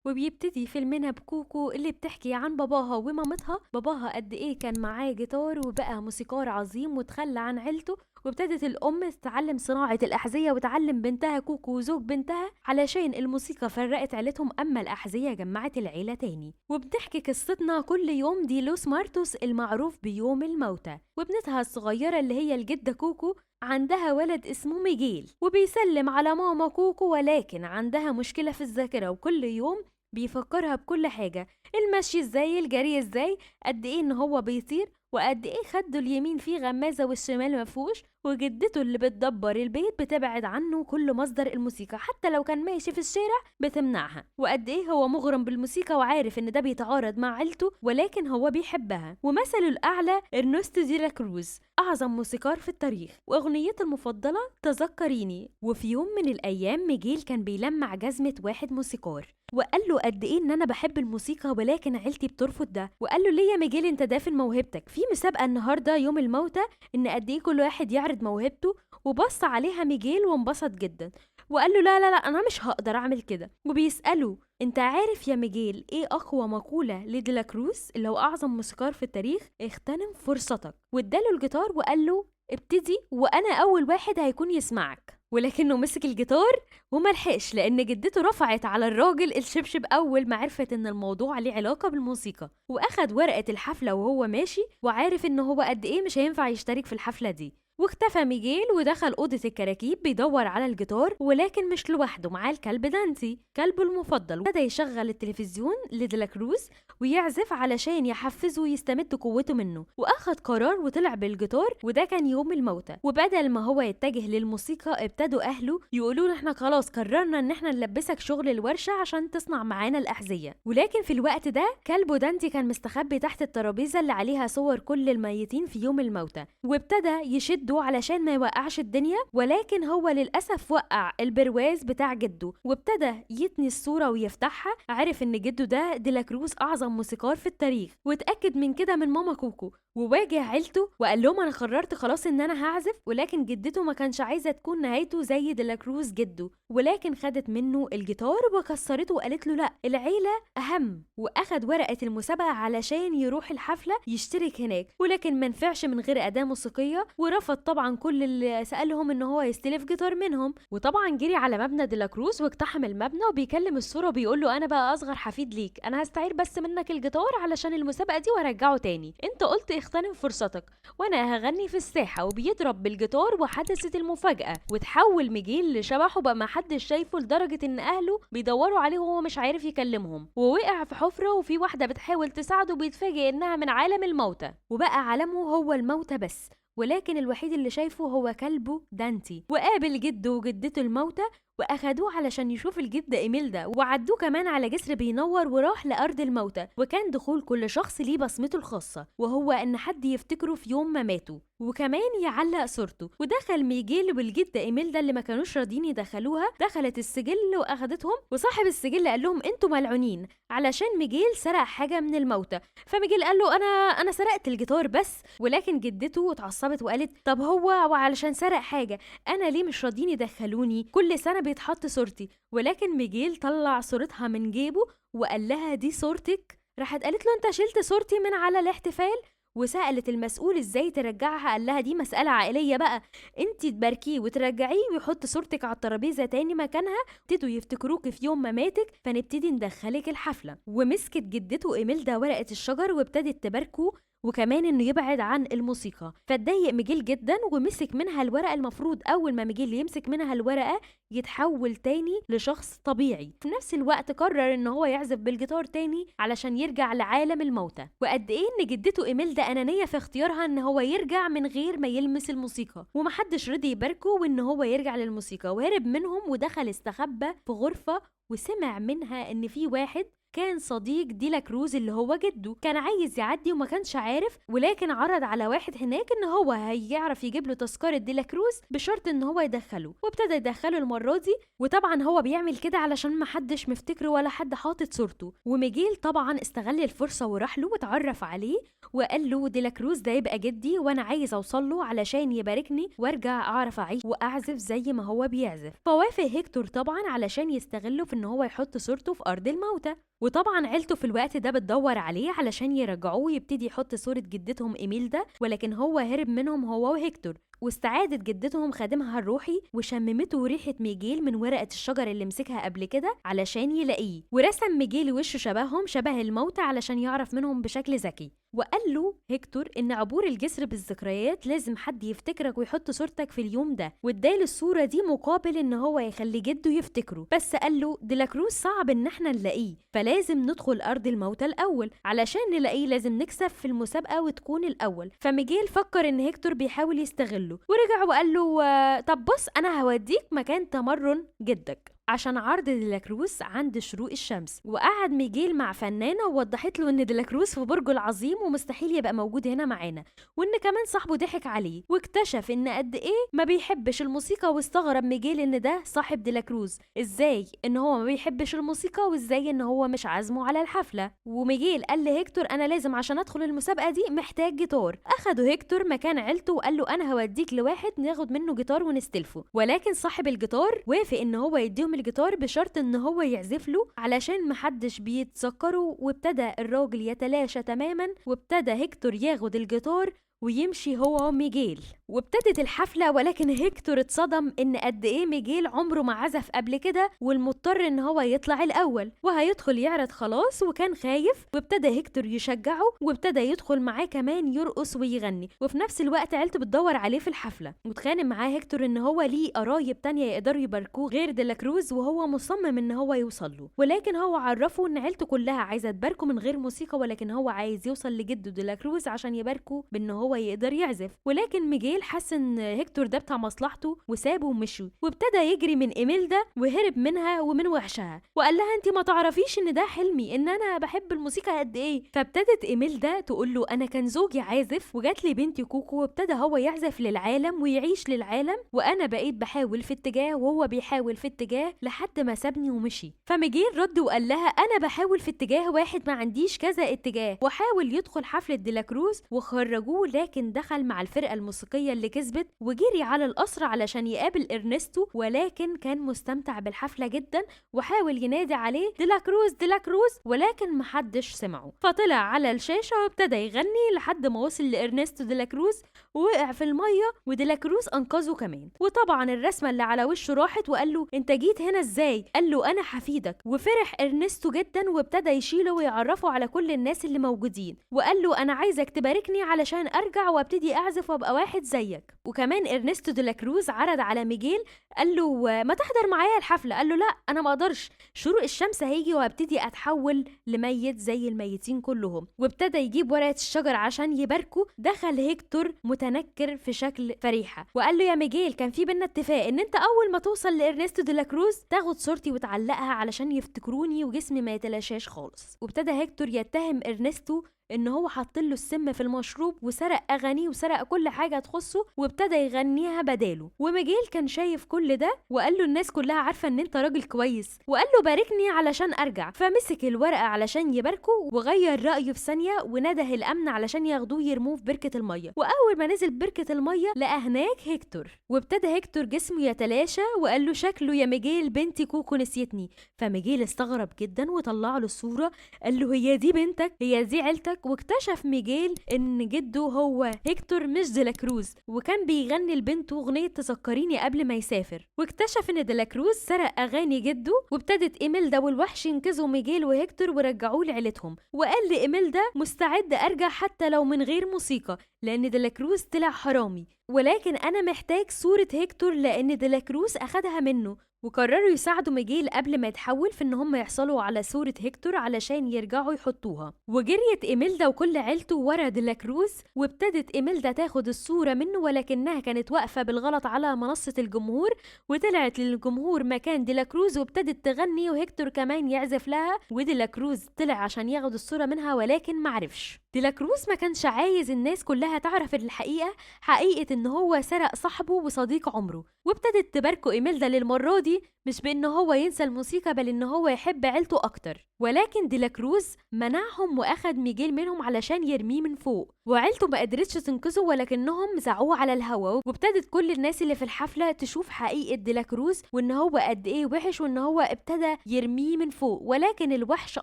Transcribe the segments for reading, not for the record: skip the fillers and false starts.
وبيبتدي فيلمنا بكوكو اللي بتحكي عن باباها ومامتها. باباها قد ايه كان معاه جيتار وبقى موسيقار عظيم وتخلى عن عيلته، وابتدت الأم تتعلم صناعة الأحذية وتعلم بنتها كوكو وزوج بنتها علشان الموسيقى فرقت عيلتهم، أما الأحذية جمعت العيلة تاني. وبتحكي قصتنا كل يوم دي لوس مارتوس المعروف بيوم الموتى، وابنتها الصغيرة اللي هي الجدة كوكو عندها ولد اسمه ميجيل، وبيسلم على ماما كوكو، ولكن عندها مشكلة في الذاكرة وكل يوم بيفكرها بكل حاجة، المشي ازاي، الجري ازاي، قد ايه ان هو بيطير، وقد ايه خده اليمين فيه غمازة والشمال مفهوش. وجدته اللي بتدبر البيت بتبعد عنه كل مصدر الموسيقى، حتى لو كان ماشي في الشارع بتمنعها. وقد ايه هو مغرم بالموسيقى وعارف ان ده بيتعارض مع عيلته، ولكن هو بيحبها. ومثله الاعلى ارنستو دي لا كروز، اعظم موسيقار في التاريخ، واغنيته المفضلة تذكريني. وفي يوم من الايام ميجيل كان بيلمع جزمه واحد موسيقار، وقال له قد ايه ان انا بحب الموسيقى ولكن عيلتي بترفض ده. وقال له ليه يا ميجيل انت دافن موهبتك؟ في مسابقة النهارده يوم الموتى ان قد ايه كل واحد يعرض موهبته. وبص عليها ميجيل وانبسط جدا وقال له لا لا لا انا مش هقدر اعمل كده. وبيساله انت عارف يا ميجيل ايه اقوى مقولة لديلا كروز اللي هو اعظم موسيقار في التاريخ؟ اغتنم فرصتك. واداله الجيتار وقال له ابتدي وانا اول واحد هيكون يسمعك. ولكنه مسك الجيتار وملحقش لان جدته رفعت على الراجل الشبشب اول ما عرفت ان الموضوع ليه علاقة بالموسيقى، واخد ورقة الحفلة وهو ماشي وعارف ان هو قد ايه مش هينفع يشترك في الحفلة دي. واختفى ميجيل ودخل أوضة الكراكيب بيدور على الجيتار، ولكن مش لوحده، معاه الكلب دانتي كلبه المفضل. بدأ يشغل التلفزيون لديلا كروز ويعزف علشان يحفزه ويستمد قوته منه، وأخد قرار وطلع بالجيتار، وده كان يوم الموتى. وبدل ما هو يتجه للموسيقى ابتدوا أهله يقولوا له احنا خلاص قررنا ان احنا نلبسك شغل الورشة عشان تصنع معانا الأحذية. ولكن في الوقت ده كلبه دانتي كان مستخبي تحت الترابيزة اللي عليها صور كل الميتين في يوم الموتى، وابتدى يشد علشان ما يوقعش الدنيا، ولكن هو للأسف وقع البرواز بتاع جده وابتدى يتني الصورة ويفتحها. عرف ان جده ده ديلا كروز اعظم موسيقار في التاريخ، واتأكد من كده من ماما كوكو، وواجه عيلته وقال لهم انا قررت خلاص ان انا هعزف. ولكن جدته ما كانش عايزه تكون نهايته زي ديلا كروز جده، ولكن خدت منه الجيتار وكسرته وقالت له لا العيلة اهم، واخد ورقة المسابقة علشان يروح الحفلة يشترك هناك، ولكن ما نفعش من غير اداه موسيقية، ورفض طبعا كل اللي سالهم ان هو يستلف جيتار منهم. وطبعا جري على مبنى ديلا كروز واقتحم المبنى وبيكلم الصورة وبيقول له انا بقى اصغر حفيد ليك، انا هستعير بس منك الجيتار علشان المسابقة دي وارجعه تاني، انت قلت اغتنم فرصتك وانا هغني في الساحة. وبيضرب بالجيتار وحدثت المفاجاة، وتحول ميجيل لشبح وبقى ما حدش شايفه، لدرجة ان اهله بيدوروا عليه وهو مش عارف يكلمهم، ووقع في حفره وفي واحدة بتحاول تساعده بيتفاجئ انها من عالم الموتى، وبقى عالمه هو الموتى بس، ولكن الوحيد اللي شايفه هو كلبه دانتي. وقابل جده وجدته الموتى واخدوه علشان يشوف الجدة إيميلدا، وعدوه كمان على جسر بينور وراح لأرض الموتى. وكان دخول كل شخص ليه بصمته الخاصة، وهو ان حد يفتكره في يوم ما ماتوا وكمان يعلق صورته. ودخل ميجيل والجدة إيميلدا اللي ما كانوش راضيين يدخلوها، دخلت السجل واخدتهم، وصاحب السجل قال لهم انتوا ملعونين علشان ميجيل سرق حاجة من الموتى. فميجيل قال له انا سرقت الجيتار بس، ولكن جدته اتعصبت وقالت طب هو وعلشان سرق حاجة انا ليه مش راضيين يدخلوني؟ كل سنة بيتحط صورتي. ولكن ميجيل طلع صورتها من جيبه وقال لها دي صورتك؟ راحت قالت له انت شلت صورتي من على الاحتفال. وسألت المسؤول ازاي ترجعها، قال لها دي مسألة عائلية بقى، انت تباركيه وترجعيه ويحط صورتك على الترابيزة تاني مكانها، ابتدوا يفتكروك في يوم ما ماتك فنبتدي ندخلك الحفلة. ومسكت جدته إيميلدا ورقة الشجر وابتدت تباركه، وكمان انه يبعد عن الموسيقى. فاتضايق ميجيل جدا ومسك منها الورقة، المفروض اول ما ميجيل يمسك منها الورقة يتحول تاني لشخص طبيعي. في نفس الوقت قرر ان هو يعزف بالجيتار تاني علشان يرجع لعالم الموتى. وقد ايه ان جدته إيميلدا انانية في اختيارها ان هو يرجع من غير ما يلمس الموسيقى، ومحدش رضي يباركه وان هو يرجع للموسيقى، وهرب منهم ودخل استخبى في غرفة، وسمع منها ان في واحد كان صديق ديلا كروز اللي هو جده، كان عايز يعدي وما كانش عارف، ولكن عرض على واحد هناك ان هو هيعرف يجيب له تذكرة ديلا كروز بشرط ان هو يدخله، وابتدى يدخله المرة دي. وطبعا هو بيعمل كده علشان ما حدش مفتكره ولا حد حاطط صورته. وميجيل طبعا استغل الفرصة وراح له واتعرف عليه وقال له ديلا كروز ده يبقى جدي وانا عايز اوصل له علشان يباركني وارجع اعرف اعيش واعزف زي ما هو بيعزف. فوافق هيكتور طبعا علشان يستغله في ان هو يحط صورته في ارض الموتى. وطبعا عيلته في الوقت ده بتدور عليه علشان يرجعوه ويبتدي يحط صورة جدتهم إيميلدا، ولكن هو هرب منهم هو وهيكتور. واستعادت جدتهم خادمها الروحي وشممته ريحة ميجيل من ورقة الشجر اللي مسكها قبل كده علشان يلاقيه، ورسم ميجيل وشه شبههم شبه الموتى علشان يعرف منهم بشكل ذكي. وقال له هيكتور ان عبور الجسر بالذكريات لازم حد يفتكرك ويحط صورتك في اليوم ده، واداله الصورة دي مقابل ان هو يخلي جده يفتكره. بس قال له ديلاكروز صعب ان احنا نلاقيه، فلازم ندخل ارض الموتى الاول، علشان نلاقيه لازم نكسب في المسابقة وتكون الاول. فميجيل فكر ان هيكتور بيحاول يستغله، ورجع وقال له طب بص انا هوديك مكان تمرن جدك عشان عرض ديلاكروز عند شروق الشمس. وقعد ميجيل مع فنانة ووضحت له ان ديلاكروز في برجه العظيم ومستحيل يبقى موجود هنا معانا، وان كمان صاحبه ضحك عليه واكتشف ان قد ايه ما بيحبش الموسيقى. واستغرب ميجيل ان ده صاحب ديلاكروز، ازاي ان هو ما بيحبش الموسيقى وازاي ان هو مش عازمة على الحفلة. وميجيل قال لهيكتور انا لازم عشان ادخل المسابقة دي محتاج جيتار. اخده هيكتور مكان عيلته وقال له انا هوديك لواحد ناخد منه جيتار ونستلفه، ولكن صاحب الجيتار وافق ان هو يديهم الجيتار بشرط ان هو يعزف له علشان محدش بيتذكره. وابتدى الراجل يتلاشى تماما، وابتدى هيكتور ياخد الجيتار ويمشي هو وميجيل. وابتدت الحفلة، ولكن هيكتور اتصدم ان قد ايه ميجيل عمره ما عزف قبل كده والمضطر ان هو يطلع الاول وهيدخل يعرض خلاص، وكان خايف. وابتدى هيكتور يشجعه وابتدى يدخل معاه كمان يرقص ويغني، وفي نفس الوقت عيلته بتدور عليه في الحفلة. واتخانق معاه هيكتور ان هو ليه قرايب تانية يقدروا يباركوه غير ديلاكروز، وهو مصمم ان هو يوصل له، ولكن هو عرفه ان عيلته كلها عايزة تباركه من غير موسيقى، ولكن هو عايز يوصل لجده ديلاكروز عشان يباركه بان هو يقدر يعزف. ولكن ميجيل حس ان هيكتور ده بتاع مصلحته وسابه ومشي، وابتدى يجري من إيميلدا وهرب منها ومن وحشها، وقال لها انت ما تعرفيش ان ده حلمي، ان انا بحب الموسيقى قد ايه. فابتدت إيميلدا تقول له انا كان زوجي عازف وجات لي بنتي كوكو وابتدى هو يعزف للعالم ويعيش للعالم، وانا بقيت بحاول في اتجاه وهو بيحاول في اتجاه لحد ما سابني ومشي. فميجيل رد وقال لها انا بحاول في اتجاه واحد، ما عنديش كذا اتجاه. وحاول يدخل حفلة ديلاكروز وخرجوه، لكن دخل مع الفرقة الموسيقية اللي كسبت وجري على القصر علشان يقابل إرنستو، ولكن كان مستمتع بالحفلة جدا وحاول ينادي عليه ديلاكروز ديلاكروز، ولكن محدش سمعه. فطلع على الشاشة وابتدى يغني لحد ما وصل لإرنستو ديلاكروز ووقع في المية، وديلاكروز أنقذه كمان. وطبعا الرسمة اللي على وشه راحت وقال له انت جيت هنا ازاي؟ قال له انا حفيدك. وفرح إرنستو جدا وابتدى يشيله ويعرفه على كل الناس اللي موجودين، وقال له انا عايزك تباركني علشان ارجع وابتدي اعزف وابقى واحد زيك. وكمان إرنستو ديلاكروز عرض على ميجيل قال له ما تحضر معايا الحفلة؟ قال له لا انا ما اقدرش، شروق الشمس هيجي وهبتدي اتحول لميت زي الميتين كلهم. وابتدى يجيب ورقة الشجر عشان يباركه. دخل هيكتور متنكر في شكل فريحه وقال له يا ميجيل كان في بينا اتفاق ان انت اول ما توصل لإرنستو ديلاكروز تاخد صورتي وتعلقها علشان يفتكروني وجسمي ما يتلاشاش خالص. وابتدى هيكتور يتهم إرنستو ان هو حط له السم في المشروب وسرق اغانيه وسرق كل حاجة تخصه وابتدى يغنيها بداله. وميجيل كان شايف كل ده وقال له الناس كلها عارفه ان انت راجل كويس، وقال له باركني علشان ارجع. فمسك الورقة علشان يباركه وغير رايه في ثانية ونده الامن علشان ياخدوه يرموه في بركة المية. واول ما نزل بركة المية لقى هناك هيكتور، وابتدى هيكتور جسمه يتلاشى وقال له شكله يا ميجيل بنتي كوكو نسيتني. فميجيل استغرب جدا وطلع له الصورة قال له هي دي بنتك؟ هي دي عيلتك؟ واكتشف ميجيل ان جده هو هيكتور مش ديلاكروز، وكان بيغني لبنته اغنية تذكريني قبل ما يسافر. واكتشف ان ديلاكروز سرق اغاني جده، وابتدت إيميلدا والوحش ينقذوا ميجيل وهيكتور ورجعوه لعيلتهم. وقال لإيميلدا مستعد ارجع حتى لو من غير موسيقى، لأن ديلاكروز طلع حرامي، ولكن أنا محتاج صورة هيكتور لأن ديلاكروز أخدها منه. وقرروا يساعدوا ميجيل قبل ما يتحول في ان هم يحصلوا على صورة هيكتور علشان يرجعوا يحطوها. وجريت إيميلدا وكل عيلته ورا ديلاكروز، وابتدت إيميلدا تاخد الصورة منه، ولكنها كانت واقفة بالغلط على منصة الجمهور، وطلعت للجمهور مكان ديلاكروز وابتدت تغني، وهيكتور كمان يعزف لها، وديلاكروز طلع عشان ياخد الصورة منها ولكن معرفش. ديلاكروز ما كانش عايز الناس كلها تعرف الحقيقة، حقيقة ان هو سرق صاحبه وصديق عمره. وابتدت تباركه إيميلدا للمرة دي مش بان هو ينسى الموسيقى، بل ان هو يحب عيلته اكتر. ولكن ديلاكروز منعهم واخد ميجيل منهم علشان يرميه من فوق، وعيلته ما قدرتش تنقذه ولكنهم زعوه على الهوا. وابتدت كل الناس اللي في الحفلة تشوف حقيقة ديلاكروز وان هو قد ايه وحش، وان هو ابتدى يرميه من فوق، ولكن الوحش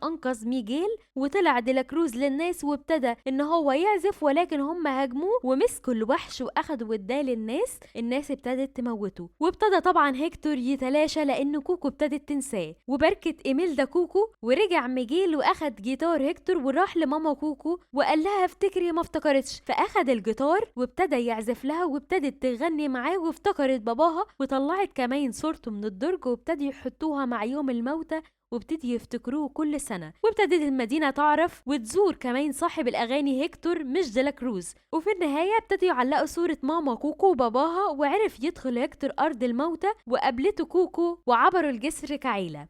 انقذ ميجيل وطلع ديلاكروز للناس وابتدى ان هو يعزف، ولكن هم هاجموه ومسكوا الوحش واخدوا واداه للناس، الناس ابتدت تموته. وابتدى طبعا هيكتور يتلاشى لان كوكو ابتدت تنساه، وبركت إيميلدا كوكو، ورجع ميجيل واخد جيتار هيكتور وراح لماما كوكو وقال لها افتكري ما افتكرتش، فاخد الجيتار وابتدى يعزف لها وابتدت تغني معاه وافتكرت باباها، وطلعت كمان صورته من الدرج وابتدوا يحطوها مع يوم الموتى وابتدي يفتكروه كل سنة. وابتدت المدينة تعرف وتزور كمان صاحب الأغاني هيكتور مش ديلاكروز. وفي النهاية ابتدوا يعلقوا صورة ماما كوكو وباباها، وعرف يدخل هيكتور أرض الموتى وقابلته كوكو وعبروا الجسر كعيلة.